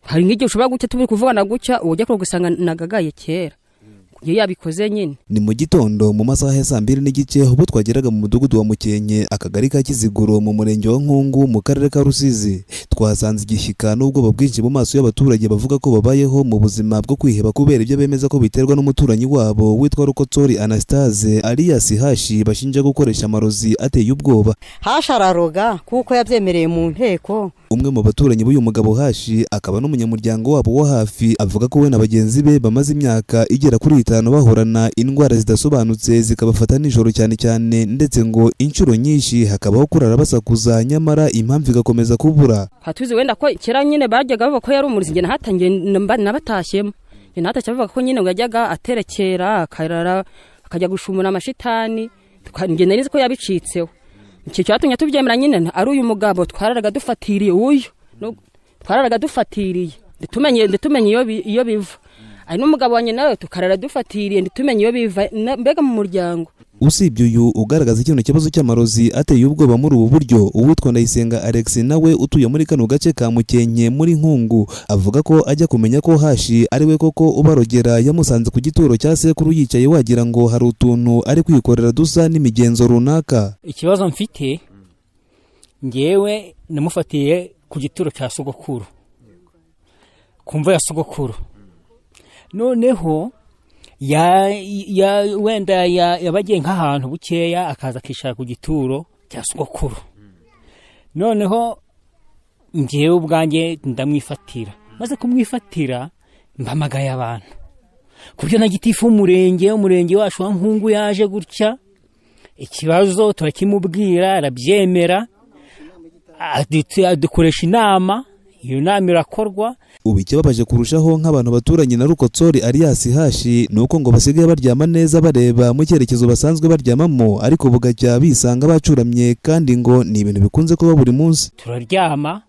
Hari nk'igihe ushobora gucya turi kuvugana gutya, ujya gusanga nagagaye kera iyo yabikoze nyine. Ni mu gitondo mu masaha ya 2:30 ubwo twageraga mu mudugudu wa Mukenke, akagari ka Kiziguro, mu murenge wa Nkungu, mu karere ka Rusizi. Twahasanze igishyika n'ubwoba bwinshi mu maso y'abaturage bavuga ko babayeho mu buzima bwo kwiheba kubera ibyo bemeza ko biterwa n'umuturanyi wabo witwa Rukotsori Anastase alias Hashi, bashinja gukoresha amarozi ateye ubwoba. Hashi araroga kuko yabyemereye mu nteko. Umwe mu baturanyi b'uyu mugabo Hashi, akaba n'umunyamuryango wabo wo hafi, avuga ko we na bagenzi be bamaze imyaka igera kuri 5 bahorana indwara zidasobanutse zikabafata nijoro cyane cyane, ndetse ngo inshuro nyinshi hakabaho kurara basakuza, nyamara impamvu igakomeza kubura. Hatuzi wenda ko kera nyine bajyaga bavuga ko yari umurozi. Njye nahatangiye nabatashyemo, njye nahatashye bavuga ko nyine ngo yajyaga aterekera, akarara akajya gushumura amashitani. Njye nari nzi ko yabicitseho. Icyo cyatumye tubyemera nyine ari uyu mugabo twararaga dufatiriye, uyu twararaga dufatiriye nditumenye iyo biva, ari n'umugabo wanjye nawe tukarara dufatiriye nditumenye iyo biva, mbega mu muryango. Usibye uyu ugaragaza kino kibazo cy'amarozi ateye ubwoba muri ubu buryo, uwitwa Ndayisenga Alex nawe utuye muri kano gace ka Mukenke muri Nkungu, avuga ko ajya kumenya ko Hashi ari we koko ubarogera yamusanze ku gituro cya sekuru yicaye, wagira ngo hari utuntu ari kwikorera dusa n'imigenzo runaka. Ikibazo mfite ngewe, namufatiye ku gituro cya sogokuru, ku mva ya sogokuru. Noneho wenda yabagiye nk'ahantu bukeya, akaza akicara ku gituro cya sogokuru. Noneho ngewe ubwanjye ndamwifatira. Maze kumwifatira, mpamagaye abantu, ku buryo na gitifu w'umurenge, umurenge wacu wa Nkungu, yaje gutya, ikibazo turakimubwira, arabyemera, adukoresha inama, iyo nama irakorwa. Ubu ikibabaje kurushaho nk'abantu baturanye na Rukotsori alias Hashi ni uko ngo basigaye baryama neza bareba mu cyerekezo basanzwe baryamamo, ariko bugacya bisanga bacuramye, kandi ngo ni ibintu bikunze kuba buri munsi. Turaryama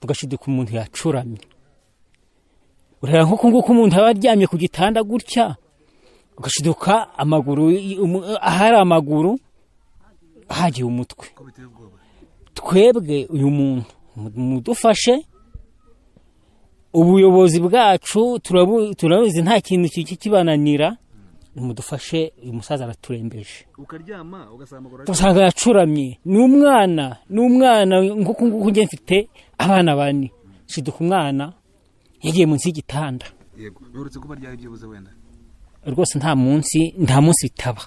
tugashiduka umuntu yacuramye. Ureba nk'uku nguku umuntu aba aryamye ku gitanda gutya, ugashiduka amaguru ahari amaguru hagiye umutwe. Twebwe uyu muntu mudufashe, ubuyobozi bwacu turabizi nta kintu kibananira, mudufashe, uyu musaza araturembeje. Ukaryama ugasanga amaguru Usanga yacuramye. Ni umwana nk'uku nguku, njye mfite abana bane, shiduka umwana yagiye munsi y'igitanda. Yego, biherutse kuba ryari byibuze wenda? Rwose nta munsi bitaba,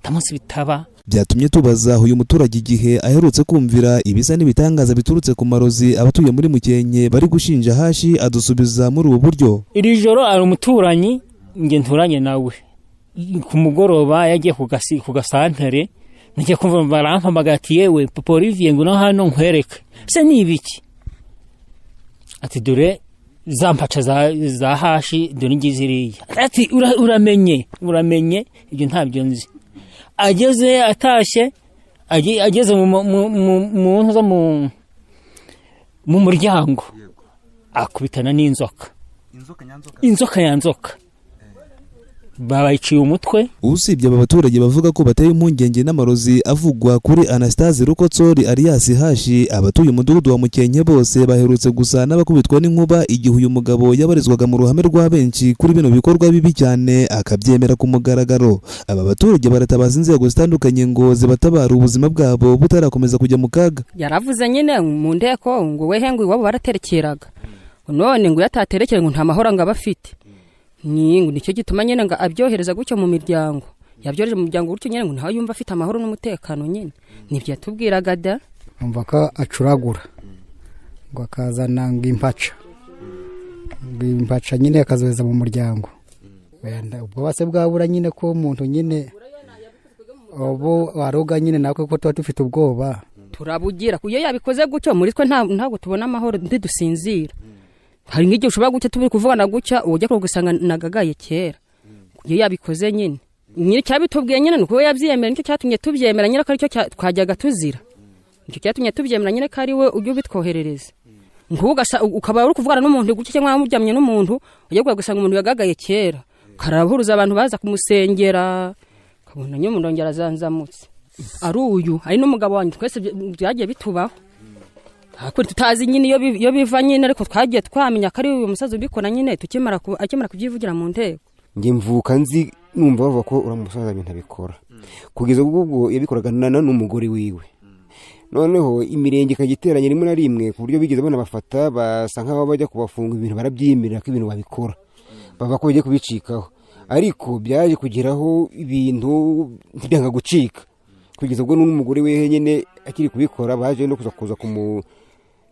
nta munsi bitaba. Byatumye tubaza uyu muturage igihe aherutse kumvira ibisa n'ibitangaza biturutse ku marozi abatuye muri Mukenke bari gushinja Hashi, adusubiza muri ubu buryo. Iri joro hari umuturanyi njye nturanye nawe, ku mugoroba yagiye ku gasantere, ngiye kumva barampamagaye ati: "Yewe papa Olivier, ngwino hano nkwereke." Se ni ibiki? Ati: "Dore za mpaca za Hashi, dore ngizi iriya." Ati: "Uramenye, uramenye, ibyo ntabyo nzi." Ageze atashye, ageze mu muryango, akubitana n'inzoka. Inzoka nyanzoka? Inzoka ya nzoka, babayiciye umutwe. Usibye aba baturage bavuga ko bateye impungenge n'amarozi avugwa kuri Anastase Rukotsori alias Hashi, abatuye umudugudu wa Mukenke bose baherutse gusa n'abakubitwa n'inkuba igihe uyu mugabo yabarizwaga mu ruhame rwa benshi kuri bino bikorwa bibi cyane, akabyemera ku mugaragaro. Aba baturage baratabaza inzego zitandukanye ngo zibatabare ubuzima bwabo butarakomeza kujya mu kaga. Yaravuze nyine mu nteko ngo wehe ngo iwabo baraterekeraga, none ngo iyo ataterekeye ngo nta mahoro ngo aba afite. Ni ngo nicyo gituma nyine ngo abyohereza gutyo mu miryango, yabyohereje mu miryango gutyo nyine ngo ntawe yumva afite amahoro n'umutekano nyine. Nibyo yatubwiraga da. Umva ko acuragura, ngo akazana ngo impaca, ngo impaca nyine akazohereza mu muryango. Wenda ubwo se bwabura nyine ko umuntu nyine ubu waroga nyine, natwe ko tuba dufite ubwoba. Turabugira. Iyo yabikoze gutyo muri twe ntabwo tubona amahoro, ntidusinzira. Hari nk'igihe ushobora gucya turi kuvugana gutya, ujya gusanga nagagaye kera iyo yabikoze nyine. Nyine cyabitubwiye nyine ni uko yabyiyemera, nicyo cyatumye tubyemera nyine ko aricyo twajyaga tuzira. Nicyo cyatumye tubyemera nyine ko ari we ujya ubitwoherereza. Nk'ubu ukaba uri kuvugana n'umuntu gutya cyangwa muryamye n'umuntu, ujya gusanga umuntu yagagaye kera, karahuruza abantu baza kumusengera, ukabona nyine umuntu yongera azanzamutse. Ari uyu, ari n'umugabo wanjye, twese byagiye bitubaho. Ariko tutazi nyine iyo biva nyine, ariko twagiye twamenya ko ari uyu musaza ubikora nyine tukimara akimara kubyivugira mu nteko. Njye mvuka nzi numva bavuga ko uriya musaza ibintu abikora, kugeza ubwo yabikoraga n'umugore wiwe. Noneho imirenge ikajya iteranye rimwe na rimwe, ku buryo bigeze banabafata basa nk'aho bajya kubafunga, ibintu barabyiyemerera ko ibintu babikora, bava ko bagiye kubicikaho. Ariko byaje kugeraho ibintu ntibyanga gucika, kugeza ubwo n'umugore we nyine akiri kubikora baje no kuza kumu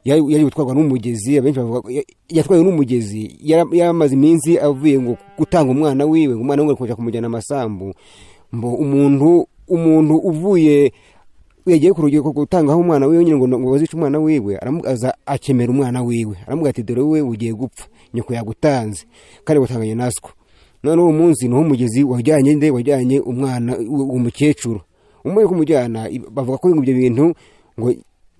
yari gutwarwa n'umugezi. Abenshi bavuga ko yatwawe n'umugezi, yaramaze iminsi avuye ngo gutanga umwana wiwe, ngo umwana we ngo kujya kumujyana amasambu. Mbo umuntu uvuye yagiye ku rugero gutangaho umwana wiwe nyine ngo bazice umwana wiwe, aza akemera umwana wiwe, aramubwira ati: "Dore we ugiye gupfa, nyoko yagutanze kandi gutanganye naswo." None uwo munsi niho umugezi wajyanye nde? Wajyanye umwana uwo mukecuru. Umaze kumujyana, bavuga ko ibyo bintu ngo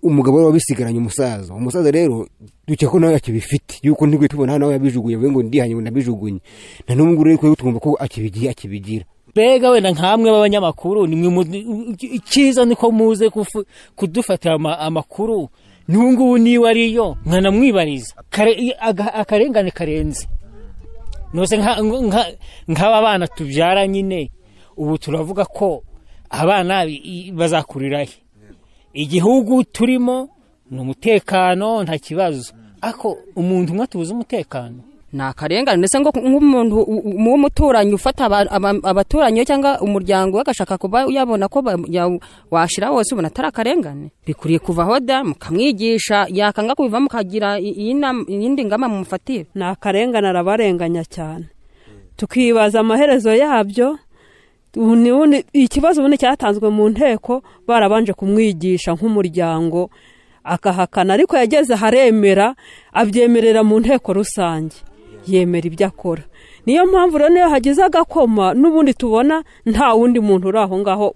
umugabo we wabisigaranye umusaza. Umusaza rero dukeka ko nawe akibifite, yuko ntigwe tubona nawe yabijugunye, avuge ngo ndihanye ngo ndabijugunye. Na n'ubu ngubu rero twumva ko akibigiye akibigira. Mbega wenda nkamwe b'abanyamakuru nimwe icyiza niko muze kudufatira amakuru n'ubu ngubu, niba ariyo mwanamwibariza. Akarengane karenze nose nk'aba bana tubyara nyine, ubu turavuga ko abana bazakurira he? Igihugu turimo ni umutekano, nta kibazo, ariko umuntu umwe atubuze umutekano. Ni akarengane, ndetse ngo nk'umuntu w'umuturanyi ufata abaturanyi be cyangwa umuryango we agashaka kuba yabona ko washira wose, ubona atari akarengane? Bikwiriye kuvaho da, mukamwigisha, yakanga kubivamo mukagira iyindi ngamba mumufatira. Ni akarengane, arabarenganya cyane, tukibaza amaherezo yabyo. Ikibazo ubundi cyatanzwe mu nteko, barabanje kumwigisha nk'umuryango akahakana, ariko yageze aharemera, abyemerera mu nteko rusange, yemera ibyo akora. Niyo mpamvu rero niyo hagize agakoma n'ubundi tubona nta wundi muntu uri aho ngaho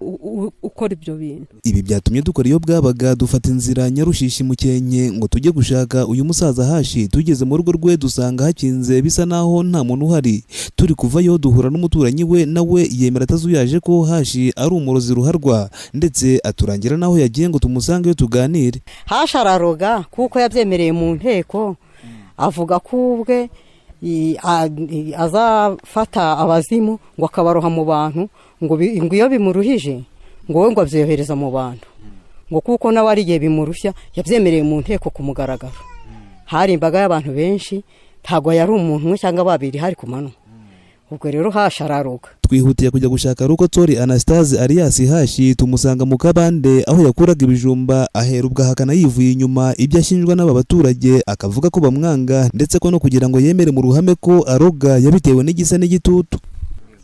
ukora ibyo bintu. Ibi byatumye dukora iyo bwabaga, dufata inzira Nyarushishi Mukenke ngo tujye gushaka uyu musaza Hashi. Tugeze mu rugo rwe dusanga hakinze, bisa naho nta muntu uhari. Turi kuvayo duhura n'umuturanyi we, nawe yemera atazuyaje ko Hashi ari umurozi ruharwa, ndetse aturangira n'aho yagiye ngo tumusangeyo tuganire. Hashi araroga kuko yabyemereye mu nteko, avuga ko ubwe azafata abazimu ngo akabaroha mu bantu, ngo iyo bimuruhije ngo we ngo abyohereza mu bantu, ngo kuko nawe ari igihe bimurushya. Yabyemereye mu nteko ku mugaragaro, hari imbaga y'abantu benshi, ntabwo yari umuntu umwe cyangwa babiri, hari ku manywa. Ubwo rero Hashi araroga. Twihutiye kujya gushaka Rukotori Anastase alias Hashi, tumusanga mu kabande aho yakuraga ibijumba, ahera ubwo ahakana yivuye inyuma ibyo ashinjwa n'aba baturage, akavuga ko bamwanga, ndetse ko no kugira ngo yemere mu ruhame ko aroga yabitewe n'igisa n'igitutu.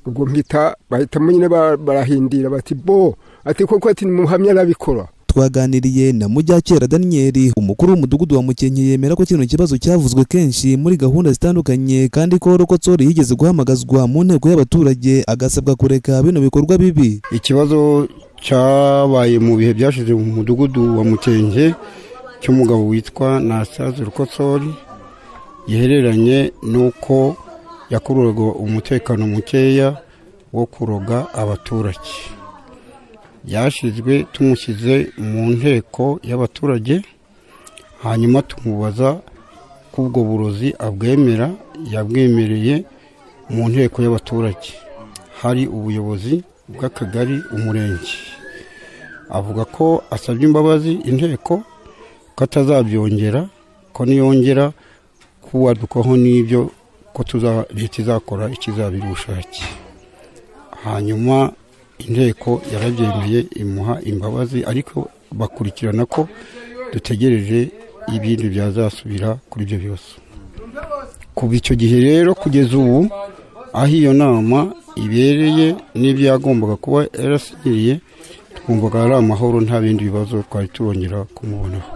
Ubwo mpita bahitamo nyine barahindira bati bo ati koko ati muhamya arabikora. Twaganiriye na Mujyakera Daniel, umukuru w'umudugudu wa Mukenke, yemera ko kino kibazo cyavuzwe kenshi muri gahunda zitandukanye, kandi ko Rukotsori yigeze guhamagazwa mu nteko y'abaturage agasabwa kureka bino bikorwa bibi. Ikibazo cyabaye mu bihe byashize mu mudugudu wa Mukenke cy'umugabo witwa Nasazi Rukotsori, gihereranye n'uko yakururaga umutekano mukeya wo kuroga abaturage. Yashyizwe tumushyize mu nteko y'abaturage, hanyuma tumubaza ko ubwo burozi abwemera. Yabwemereye mu nteko y'abaturage, hari ubuyobozi bw'akagari, umurenge. Avuga ko asabye imbabazi inteko, ko atazabyongera, ko niyongera kuwadukwaho n'ibyo ko leta izakora ikizabira ubushake. Hanyuma inteko yarabyemeye, imuha imbabazi, ariko bakurikirana ko dutegereje ibindi byazasubira kuri ibyo byose. Kuva icyo gihe rero kugeza ubu, aho iyo nama ibereye n'ibyo yagombaga kuba yarasinyiriye, twumvaga ari amahoro, nta bindi bibazo twari turongera kumubonaho.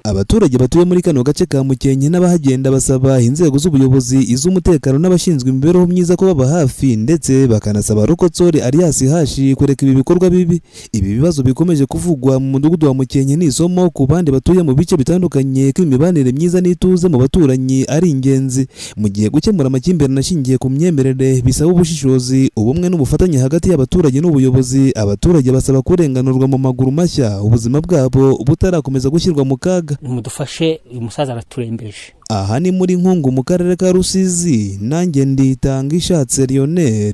Abaturage batuye muri kano gace ka Mukenke n'abahagenda basaba inzego z'ubuyobozi, iz'umutekano n'abashinzwe imibereho myiza ko baba hafi, ndetse bakanasaba Rukotsori alias Hashi kureka ibi bikorwa bibi. Ibi bibazo bikomeje kuvugwa mu mudugudu wa Mukenke ni isomo ku bandi batuye mu bice bitandukanye ko imibanire myiza n'ituze mu baturanyi ari ingenzi, mu gihe gukemura amakimbirane ashingiye ku myemerere bisaba ubushishozi, ubumwe n'ubufatanye hagati y'abaturage n'ubuyobozi. Abaturage basaba kurenganurwa mu maguru mashya, ubuzima bwabo butarakomeza gushyirwa mu kaga. Mudufashe, uyu musaza araturembeje. Aha ni muri Nkungu mu karere ka Rusizi, nanjye nditanga ishatse Lionel.